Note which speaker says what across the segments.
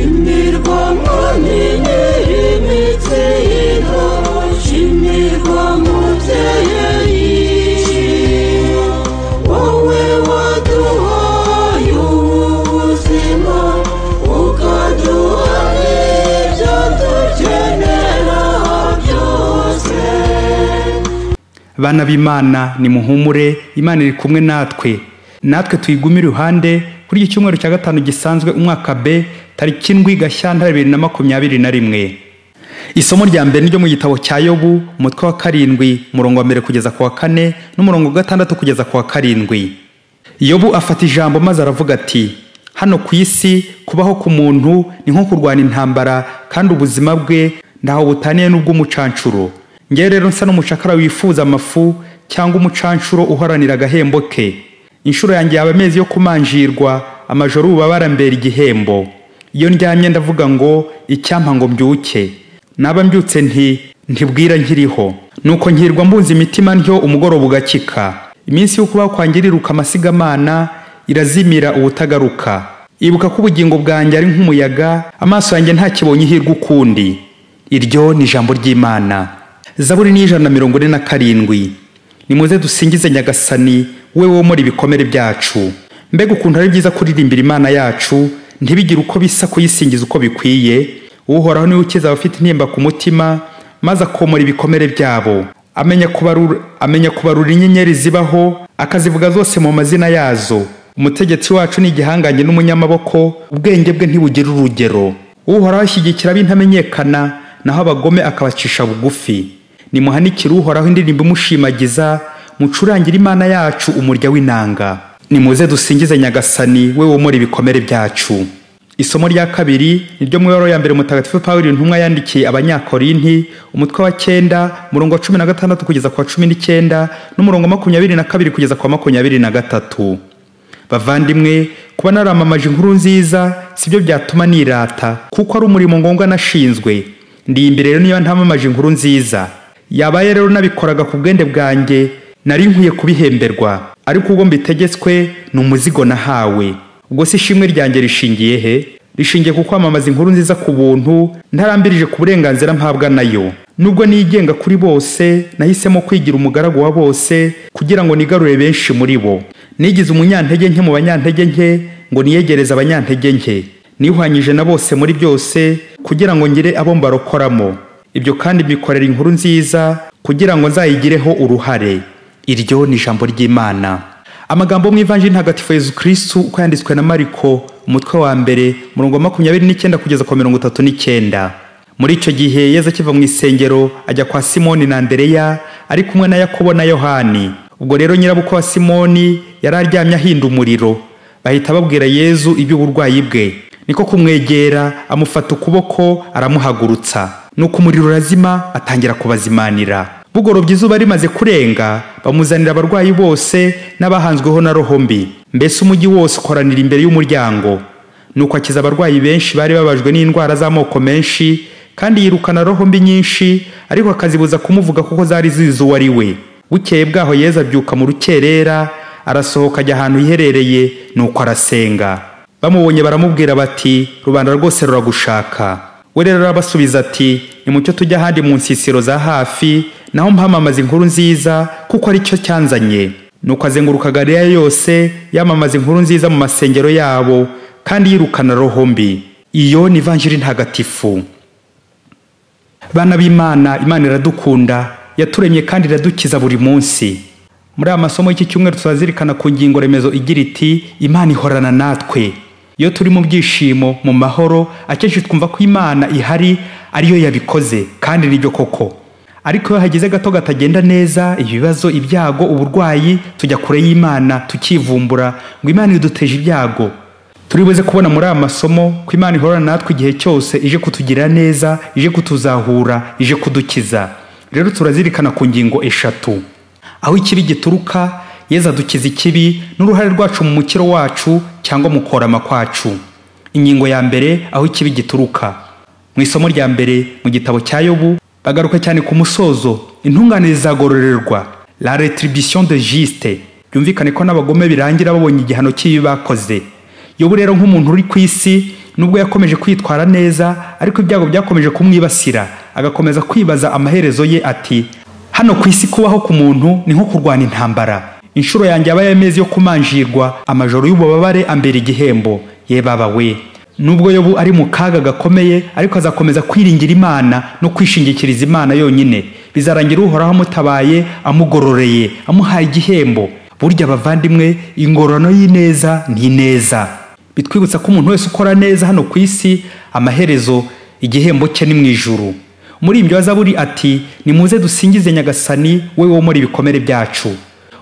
Speaker 1: Shimirwa Mwami nyir'imitsindo, shimirwa Mubyeyi, wowe waduhaye ubuzima, ukaduha n'ibyo dukenera byose.
Speaker 2: Bana b'Imana, nimuhumure, Imana iri kumwe natwe. Natwe tuyigume iruhande kuri iki cyumweru cya gatanu gisanzwe umwaka B, tariki 7 Gashyantare 2021. Isomo rya mbere ryo mu gitabo cya Yobu, umutwe wa 7, umurongo wa 1 kugeza ku wa 4 n'umurongo wa 6 kugeza ku wa 7. Yobu afata ijambo maze aravuga ati: hano ku isi kubaho ku muntu ni nko kurwana intambara, kandi ubuzima bwe ntaho butaniye n'ubw'umucancuro. Ngewe rero nsa n'umucakara wifuza amafu, cyangwa umucancuro uharanira agahembo ke. Inshuro yanjye yaba amezi yo kumanjirwa, amajoro ububabara mbera igihembo. Iyo ndyamye ndavuga ngo icyampa ngo mbyuke, naba mbyutse nti ntibwira nkiriho. Nuko nkirwa mbunze imitima ntyo, umugoroba ugakika. Iminsi yo kubaho kwanjye iriruka amasigamana, irazimira ubutagaruka. Ibuka ko ubugingo bwanjye ari nk'umuyaga, amaso yanjye ntakibonye ihirwe ukundi. Iryo ni ijambo ry'Imana. Zaburi ni 147. Nimuze dusingize Nyagasani, we womora ibikomere byacu. Mbega ukuntu ari byiza kuririmbira Imana yacu, ntibigire uko bisa kuyisingiza uko bikwiye. Uhoraho niwe ukiza abafite intimba ku mutima, maze akomora ibikomere byabo. Amenya kubarura inyenyeri zibaho, akazivuga zose mu mazina yazo. Umutegetsi wacu ni igihangange n'umunyamaboko, ubwenge bwe ntibugira urugero. Uhoraho ashyigikira ab'intamenyekana, naho abagome akabacisha bugufi. Nimuhanikire Uhoraho indirimbo imushimagiza, mucurangire Imana yacu umurya w'inanga. Nimuze dusingize Nyagasani, we womora ibikomere byacu. Isomo rya kabiri ni ryo mu ibaruwa ya mbere Mutagatifu Pawulo intumwa yandikiye Abanyakorinti, umutwe wa 9, umurongo wa 16 kugeza ku wa 19 n'umurongo wa 22 kugeza ku wa 23. Bavandimwe, kuba naramamaje inkuru nziza sibyo byatuma nirata, kuko ari umurimo ngombwa nashinzwe. Ndi imbere rero niba ntamamaje inkuru nziza. Yabaye rero nabikoraga ku bwende bwanjye, nari nkwiye kubihemberwa, ariko ubwo mbitegetswe ni umuzigo nahawe. Ubwo se ishimwe ryanjye rishingiye he? Rishingiye ku kwamamaza inkuru nziza ku buntu, ntarambirije ku burenganzira mpabwa nayo. Nubwo nigenga kuri bose, nahisemo kwigira umugaragu wa bose kugira ngo nigarure benshi muri bo. Nigize umunyantege nke mu banyantege nke, ngo niyegereze abanyantege nke. Nihwanyije na bose muri byose kugira ngo ngire abo mbarokoramo. Ibyo kandi mbikorera inkuru nziza kugira ngo nzayigireho uruhare. Iryo ni ijambo ry'Imana. Amagambo mu Ivanjiri Ntagatifu Yezu Kristu uko yanditswe na Mariko, umutwe wa 1, umurongo wa 29 kugeza ku 39. Muri icyo gihe Yezu akiva mu isengero ajya kwa Simoni na Andereya, ari kumwe na Yakobo na Yohani. Ubwo rero nyirabukwe wa Simoni yari aryamye ahinda umuriro. Bahita babwira Yezu iby'uburwayi bwe. Niko kumwegera, amufata ukuboko aramuhagurutsa. Nuko umuriro urazima, atangira kubazimanira. Bugorobye izuba rimaze kurenga, bamuzanira abarwayi bose n'abahanzweho na roho mbi. Mbese umujyi wose ukoranira imbere y'umuryango. Nuko akiza abarwayi benshi bari babajwe n'indwara z'amoko menshi, kandi yirukana roho mbi nyinshi, ariko akazibuza kumuvuga kuko zari zizi uwo ari we. Bukeye bwaho Yezu abyuka mu rukerera, arasohoka ajya ahantu hiherereye, nuko arasenga. Bamubonye baramubwira bati: rubanda rwose ruragushaka. We rero arabasubiza ati: nimucyo tujya ahandi mu nsisiro za hafi, naho mpamamaza inkuru nziza, kuko ari cyo cyanzanye. Nuko azenguruka Galileya yose, yamamaza inkuru nziza mu masengero yabo, kandi yirukana roho mbi. Iyo ni Ivanjiri Ntagatifu. Bana b'Imana, Imana iradukunda, yaturemye kandi iradukiza buri munsi. Muri aya masomo y'iki cyumweru tuzazirikana ku ngingo remezo igira iti: Imana ihorana natwe. Iyo turi mu byishimo, mu mahoro, akenshi twumva ko Imana ihari ariyo yabikoze, kandi nibyo koko. Ariko iyo hagize gato katagenda neza, ibibazo, ibyago, uburwayi, tujya kure y'Imana tukivumbura ngo Imana iduteje ibyago. Turi buze kubona muri aya masomo ko Imana ihorana natwe igihe cyose, ije kutugirira neza, ije kutuzahura, ije kudukiza. Rero turazirikana ku ngingo 3. Aho ikibi gituruka, Yezu adukiza ikibi n'uruhare rwacu mu mukiro wacu cyangwa mu korama kwacu. Ingingo ya mbere, aho ikibi gituruka. Mu isomo rya mbere mu gitabo cya Yobu bagaruka cyane ku musozo, intungane zizagororerwa, la rétribution de juste. Byumvikane ko n'abagome birangira babonye igihano cy'ibi bakoze. Yobu rero nk'umuntu uri ku isi Nubwo yakomeje kwitwara neza, ariko ibyago byakomeje kumwibasira, agakomeza kwibaza amaherezo ye ati: hano ku isi kubaho ku muntu ni nko kurwana intambara. Inshuro yanjye yabaye amezi yo kumanjirwa, amajoro y'ububabare ambera igihembo. Ye baba we! Nubwo Yobu ari mu kaga gakomeye, ariko azakomeza kwiringira Imana no kwishingikiriza Imana yonyine. Bizarangira Uhoraho amutabaye, amugororeye, amuhaye igihembo. Burya abavandimwe, ingororano y'ineza ni ineza. Bitwibutsa ko umuntu wese ukora neza hano ku isi, amaherezo igihembo cye ni mu ijuru. Umuririmbyi wa Zaburi ati: nimuze dusingize Nyagasani, we womora ibikomere byacu.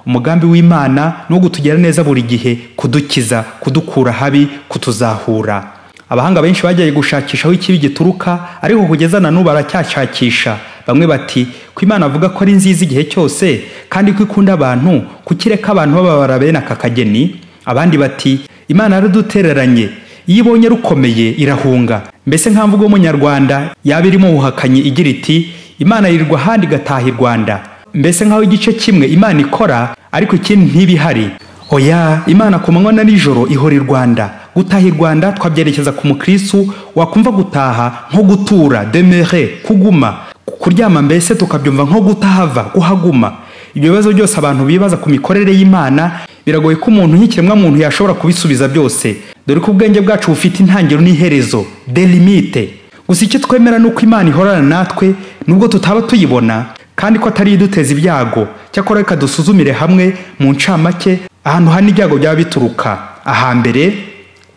Speaker 2: Umugambi w'Imana ni uwo kutugira neza buri gihe, kudukiza, kudukura habi, kutuzahura. Abahanga benshi bagiye gushakisha aho ikibi gituruka, ariko kugeza na n'ubu baracyashakisha. Bamwe bati ko Imana avuga ko ari nziza igihe cyose kandi ko ikunda abantu, kuki ireka abantu bababara bene aka kageni? Abandi bati Imana yaradutereranye, iyo ibonye rukomeye irahunga. Mbese nka mvugo y'Umunyarwanda yaba irimo ubuhakanyi igira iti: Imana yirirwa ahandi igataha i Rwanda. Mbese nkaho igice kimwe Imana ikora ariko ikindi ntibihari. Oya, Imana ku manywa na nijoro ihora i Rwanda. Gutaha i Rwanda twabyerekeza ku mukristu wakumva gutaha nko gutura, demeurer, kuguma, kuryama, mbese tukabyumva nko gutahava, kuhaguma. Ibyo bibazo byose abantu bibaza ku mikorere y'Imana, biragoye ko umuntu nk'ikiremwa muntu yashobora kubisubiza byose, dore ko ubwenge bwacu bufite intangiriro n'iherezo, des limites. Gusa icyo twemera ni uko Imana ihorana natwe nubwo tutaba tuyibona, kandi ko atari iduteza ibyago. Cyakora reka dusuzumire hamwe mu ncamake ahantu hane ibyago byaba bituruka. Ahambere,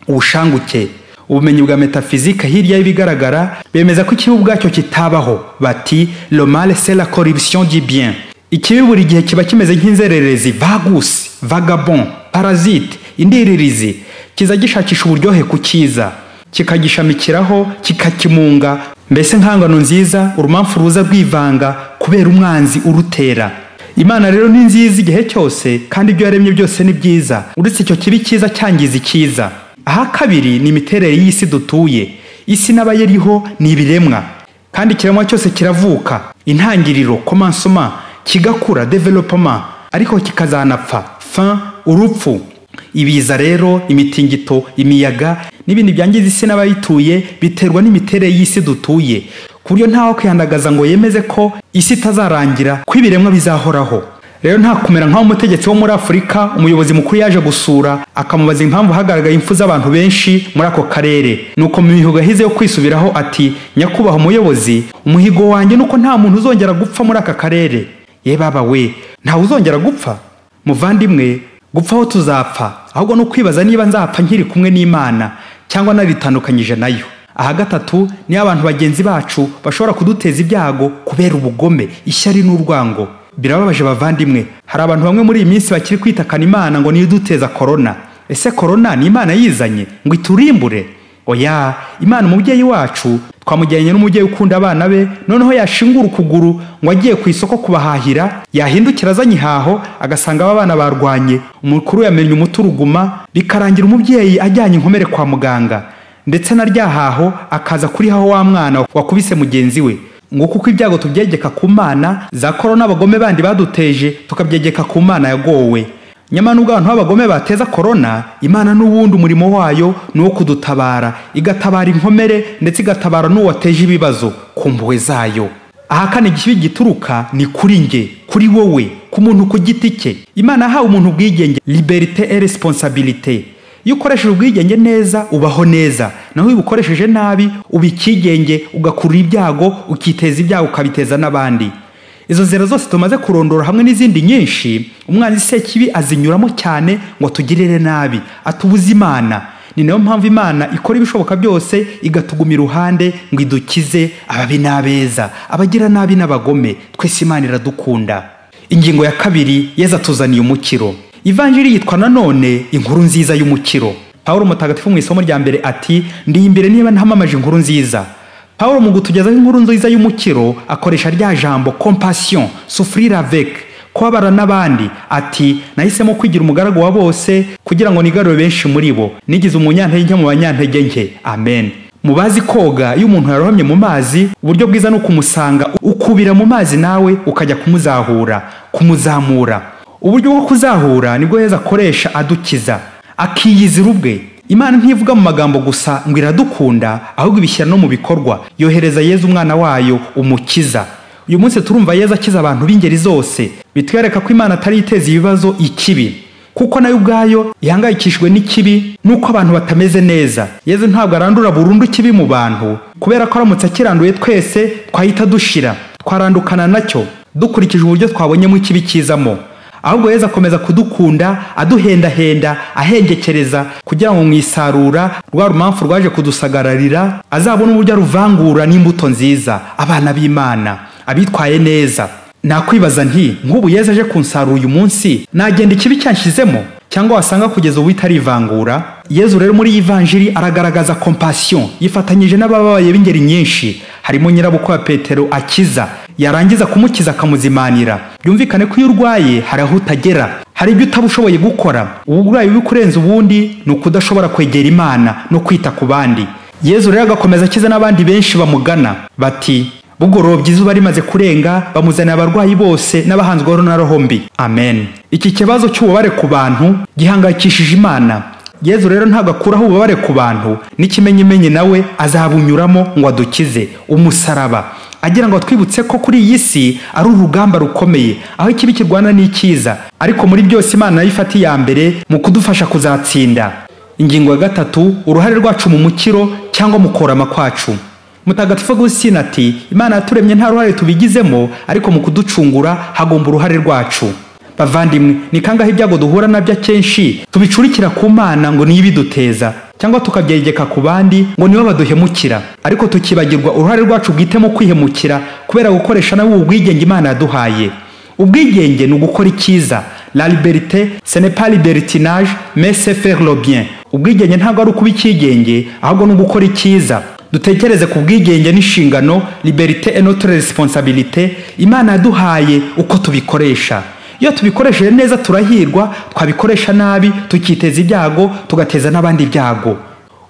Speaker 2: ubushanguke. Ubumenyi bwa metafizike hirya y'ibigaragara bemeza ko ikibi ubwacyo kitabaho. Bati: le mal, c'est la corruption du bien. Ikibi buri gihe kiba kimeze nk'inzererezi, vagus, vagabond, parasite, indiririzi. Kiza gishakisha uburyohe ku cyiza, kikagishamikiraho, kikakimunga, mbese nk'angano nziza urumamfu ruza rwivanga kubera umwanzi urutera. Imana rero ni nziza igihe cyose, kandi ibyo yaremye byose ni byiza, uretse icyo kibi cyiza cyangiza icyiza. Aha kabiri ni imiterere y'isi dutuye. Isi n'abayiriho ni ibiremwa, kandi ikiremwa cyose kiravuka, intangiriro, commencement, kigakura, développement, ariko kikazanapfa, fin, urupfu. Ibiza rero, imitingito, imiyaga n'ibindi byangiza isi n'abayituye biterwa n'imiterere y'isi dutuye, ku buryo ntawe kwihandagaza ngo yemeze ko isi itazarangira, ko ibiremwa bizahoraho. Rero nta kumera nk'aho umutegetsi wo muri Afurika umuyobozi mukuru yaje gusura, akamubaza impamvu hagaragaye impfu z'abantu benshi muri ako karere. Nuko mu mihigo yahize yo kwisubiraho ati: nyakubahwa umuyobozi, umuhigo wanjye nuko nta muntu uzongera gupfa muri aka karere. Ye baba we, ntawe uzongera gupfa? Muvandimwe, gupfa aho tuzapfa, ahubwo no kwibaza niba nzapfa nkiri kumwe n'Imana cyangwa naritandukanyije nayo. Aha gatatu ni abantu bagenzi bacu bashobora kuduteza ibyago kubera ubugome, ishyari n'urwango. Birababaje bavandimwe, hari abantu bamwe muri iyi minsi bakiri kwitakana Imana ngo niyo iduteza korona. Ese korona ni Imana yizanye ngo iturimbure? Oya, Imana umubyeyi wacu twamujyanye n'umubyeyi ukunda abana be, noneho yashingura ukuguru ngo agiye ku isoko kubahahira, yahindukira azanye ihaho agasanga aba bana barwanye, umukuru yamenye umuturuguma, bikarangira umubyeyi ajyanye inkomere kwa muganga, ndetse na ryahaho akaza kurihaho wa mwana wakubise mugenzi we. Ngo kuko ibyago tubyegeka ku Mana, za korona abagome bandi baduteje tukabyegeka ku Mana yagowe. Nyamara nubwo abantu b'abagome bateza korona, Imana n'ubundi umurimo wayo ni uwo kudutabara, igatabara inkomere ndetse igatabara n'uwateje ibibazo ku mpuhwe zayo. Aha kane ikibi gituruka ni kuri nge, kuri wowe, ku muntu ku giti cye. Imana yahawe umuntu ubwigenge, liberté et responsabilité. Iyo ukoresheje ubwigenge neza ubaho neza, naho iyo ubukoresheje nabi uba ikigenge, ugakurura ibyago, ukiteza ibyago, ukabiteza n'abandi. Izo nzira zose tumaze kurondora hamwe n'izindi nyinshi, umwanzi Sekibi azinyuramo cyane ngo atugirire nabi, atubuze Imana. Ni nayo mpamvu Imana ikora ibishoboka byose igatuguma iruhande ngo idukize ababi n'abeza, abagira nabi n'abagome. Twese Imana iradukunda. Ingingo ya kabiri, Yezu atuzaniye umukiro. Ivanjiri yitwa nanone inkuru nziza y'umukiro. Pawulo mutagatifu mu isomo rya mbere ati: ndi imbere niba ntamamaje inkuru nziza. Pawulo mu gutugezaho inkuru nziza y'umukiro akoresha rya jambo compassion, souffrir avec, kubabara n'abandi. Ati: nahisemo kwigira umugaragu wa bose kugira ngo nigarure benshi muri bo, nigize umunyantege nke mu banyantege nke. Amen. Mubazi koga, iyo umuntu yarohamye mu mazi, uburyo bwiza ni ukumusanga ukubira mu mazi nawe ukajya kumuzahura, kumuzamura. Uburyo bwo kuzahura nibwo Yezu akoresha adukiza, akiyizira ubwe. Imana ntivuga mu magambo gusa ngo iradukunda, ahubwo ibishyira no mu bikorwa. Yohereza Yezu umwana wayo umukiza. Uyu munsi turumva Yezu akiza abantu b'ingeri zose, bitwereka ko Imana atari iteza ibibazo ikibi, kuko nayo ubwayo ihangayikishijwe n'ikibi nuko abantu batameze neza. Yezu ntabwo arandura burundu ikibi mu bantu, kubera ko aramutse akiranduye twese twahita dushira, twarandukana nacyo dukurikije uburyo twabonyemo ikibi kizamo. Ahubwo Yezu akomeza kudukunda, aduhendahenda, ahengekereza, kugira ngo mu isarura rwa rumamfu rwaje kudusagararira azabone uburyo aruvangura n'imbuto nziza, abana b'Imana abitwaye neza. Nakwibaza nti nk'ubu Yezu aje kunsarura uyu munsi, nagenda ikibi cyanshyizemo, cyangwa wasanga kugeza ubu itarivangura? Yezu rero muri ivanjiri aragaragaza compassion, yifatanyije n'abababaye b'ingeri nyinshi, harimo nyirabukwe wa Petero akiza, yarangiza kumukiza akamuzimanira. Byumvikane ko iyo urwaye hari aho utagera, hari ibyo utaba ushoboye gukora. Uburwayi bubi kurenza ubundi ni ukudashobora kwegera Imana no kwita ku bandi. Yezu rero agakomeza akiza n'abandi benshi bamugana, bati bugorobye izuba rimaze kurenga, bamuzanira abarwayi bose n'abahanzweho na roho mbi. Amen. Iki kibazo cy'ububabare ku bantu gihangayikishije Imana. Yezu rero ntabwo akuraho ububabare ku bantu, n'ikimenyimenyi nawe azabunyuramo ngo adukize umusaraba, agira ngo twibutse ko kuri iyi si ari urugamba rukomeye, aho ikibi kirwana n'icyiza, ariko muri byose Imana nayo ifata iya mbere mu kudufasha kuzatsinda. Ingingo ya gatatu, uruhare rwacu mu mukiro cyangwa mu korama kwacu. Mutagatifu Agusitini ati Imana yaturemye nta ruhare tubigizemo, ariko mu kuducungura hagomba uruhare rwacu. Bavandimwe, ni kangahe ibyago duhura nabyo akenshi tubicurikira ku Mana ngo niyo ibiduteza, cyangwa tukabyegeka ku bandi ngo nibo baduhemukira, ariko tukibagirwa uruhare rwacu bwite mu kwihemukira kubera gukoresha nawe ubwigenge Imana yaduhaye. Ubwigenge ni ugukora icyiza. La liberté, ce n'est pas libertinage, mais c'est faire le bien. Ubwigenge ntabwo ari ukuba icyigenge, ahubwo ni ugukora icyiza. Dutekereze ku bwigenge n'inshingano, liberté et notre responsabilité, Imana yaduhaye uko tubikoresha. Iyo tubikoresheje neza turahirwa, twabikoresha nabi tukiteza ibyago, tugateza n'abandi ibyago.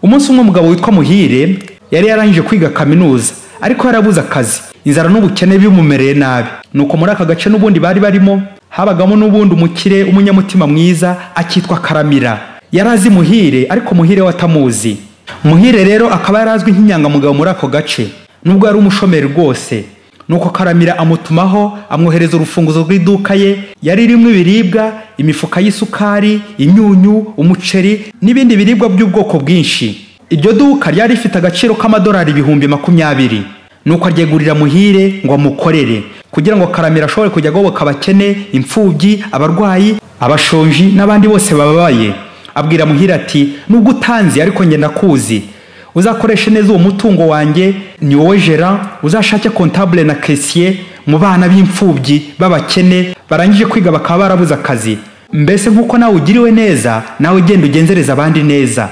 Speaker 2: Umunsi umwe umugabo witwa Muhire yari yarangije kwiga kaminuza, ariko yarabuze akazi, inzara n'ubukene bimumereye nabi. Nuko muri aka gace n'ubundi bari barimo habagamo n'ubundi umukire umunyamutima mwiza akitwa Karamira. Yarazi Muhire, ariko Muhire we atamuzi. Muhire rero akaba yarazwi nk'inyangamugayo muri ako gace, nubwo yari umushomeri rwose. Nuko Karamira amutumaho, amwohereza urufunguzo rw'iduka ye yari irimo ibiribwa, imifuka y'isukari, imyunyu, umuceri n'ibindi biribwa by'ubwoko bwinshi. Iryo duka ryari rifite agaciro k'amadolari 20,000. Nuko aryegurira Muhire ngo amukorere, kugira ngo Karamira ashobore kujya agoboka abakene, imfubyi, abarwayi, abashonji n'abandi bose bababaye. Abwira Muhire ati nubwo utanzi ariko njye ndakuzi, uzakoreshe neza uwo mutungo wanjye, ni wowe gérant, uzashake comptable na caissier mu bana b'imfubyi b'abakene barangije kwiga bakaba barabuze akazi. Mbese nkuko nawe ugiriwe neza, nawe ugenda ugenzereza abandi neza.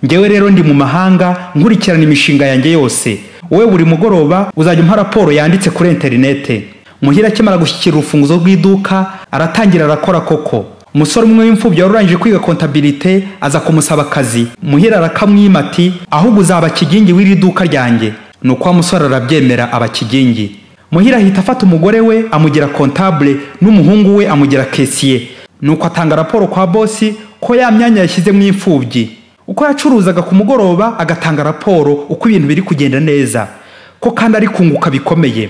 Speaker 2: Njyewe rero ndi mu mahanga nkurikirana imishinga yanjye yose, wowe buri mugoroba uzajya umpa raporo yanditse kuri interinete. Muhire akimara gushyikira urufunguzo rw'iduka aratangira arakora koko. Umusore umwe w'imfubyi wari urangije kwiga comptabilité aza kumusaba akazi. Muhire arakamwima ati ahubwo uzaba kigingi w'iri duka ryanjye. Nuko wa musore arabyemera aba kigingi. Muhire ahita afata umugore we amugira comptable n'umuhungu we amugira caissier. Nuko atanga raporo kwa bosi ko ya myanya yashyizemo imfubyi. Uko yacuruzaga ku mugoroba agatanga raporo uko ibintu biri kugenda neza, ko kandi ari kunguka bikomeye.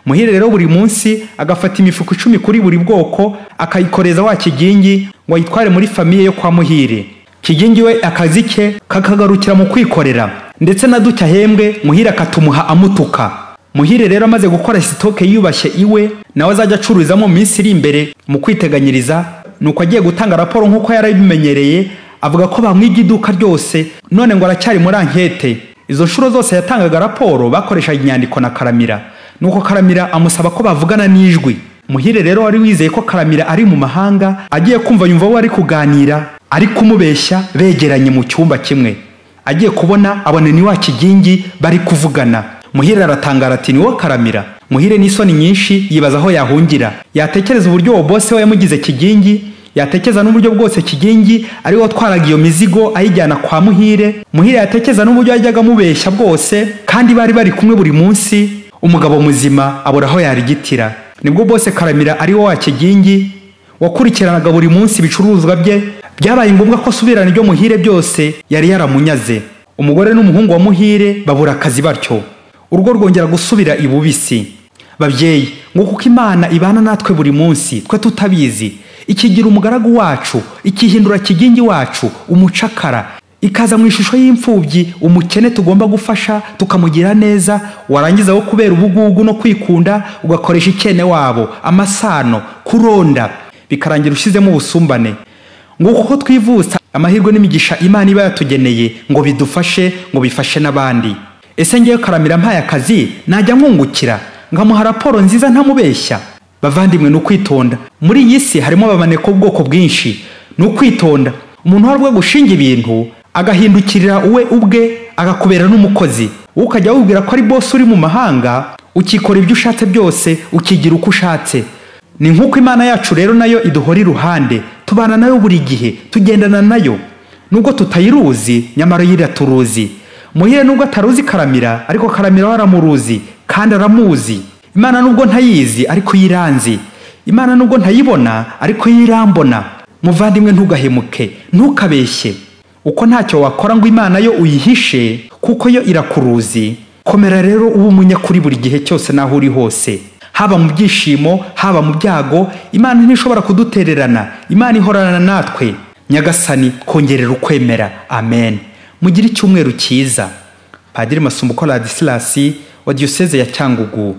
Speaker 2: Muhire rero buri munsi agafata imifuko 10 kuri buri bwoko akayikoreza wa kigingi ngo ayitware muri famiye yo kwa Muhire. Kigingi we akazi ke kakagarukira mu kwikorera, ndetse na ducya ahembwe Muhire akatumuha amutuka. Muhire rero amaze gukora sitoke yiyubashye iwe, nawe azajya acururizamo mu minsi iri imbere mu kwiteganyiriza. Nuko agiye gutanga raporo nk'uko yarabimenyereye, avuga ko bamwibye iduka ryose, none ngo aracyari muri ankete. Izo nshuro zose yatangaga raporo bakoreshaga inyandiko na Karamira. Nuko Karamira amusaba ko bavugana n'ijwi. Muhire rero wari wizeye ko Karamira ari mu mahanga, agiye kumva yumva we ari kuganira, ari kumubeshya begeranye mu cyumba kimwe. Agiye kubona abona ni wa kigingi bari kuvugana. Muhire aratangara ati ni wo Karamira. Muhire n'isoni nyinshi yibaza aho yahungira. Yatekereza uburyo uwo boss we yamugize kigingi, yatekereza n'uburyo bwose kigingi ari we watwaraga iyo mizigo ayijyana kwa Muhire. Muhire yatekereza n'uburyo yajyaga amubeshya bwose, kandi bari bari kumwe buri munsi. Umugabo muzima abura aho yarigitira. Nibwo bose Karamira ari wo wa kigingi wakurikiranaga buri munsi ibicuruzwa bye Byabaye ngombwa ko asubirana ibyo Muhire byose yari yaramunyaze. Umugore n'umuhungu wa Muhire babura akazi batyo, urugo rwongera gusubira ibubisi. Babyeyi, ngo kuko Imana ibana natwe buri munsi twe tutabizi, ikigira umugaragu wacu, ikihindura kigingi wacu, umucakara, ikaza mu ishusho y'imfubyi, umukene tugomba gufasha tukamugira neza, warangiza wo kubera ubugugu no kwikunda ugakoresha ikene wabo, amasano, kuronda, bikarangira ushyizemo ubusumbane. Ngo kuko twivutsa amahirwe n'imigisha Imana iba yatugeneye ngo bidufashe, ngo bifashe n'abandi. Ese ngewe Karamira mpaye akazi najya nkungukira nkamuha raporo nziza ntamubeshya? Bavandimwe, ni ukwitonda. Muri iyi si harimo abamaneko bw'ubwoko bwinshi. Ni ukwitonda. Umuntu uhabwa gushinga ibintu agahindukirira uwe ubwe, agakubera n'umukozi, wowe ukajya wibwira ko ari boss uri mu mahanga, ukikora ibyo ushatse byose, ukigira uko ushatse. Ni nk'uko Imana yacu rero nayo iduhora iruhande, tubana nayo buri gihe, tugendana nayo nubwo tutayiruzi, nyamara yo iraturuzi. Muhire nubwo ataruzi Karamira, ariko Karamira we aramuruzi kandi aramuzi. Imana nubwo ntayizi, ariko yiranzi. Imana nubwo ntayibona, ariko yirambona. Muvandimwe, ntugahemuke, ntukabeshye. Uko ntacyo wakora ngo Imana yo uyihishe, kuko yo irakuruzi. Komera rero ube umunyakuri buri gihe cyose n'aho uri hose, haba mu byishimo, haba mu byago. Imana ntishobora kudutererana, Imana ihorana natwe. Nyagasani, kongerera ukwemera. Amen. Mugire icyumweru cyiza. Padiri Masumbuko Ladislas wa Diyoseze ya Cyangugu.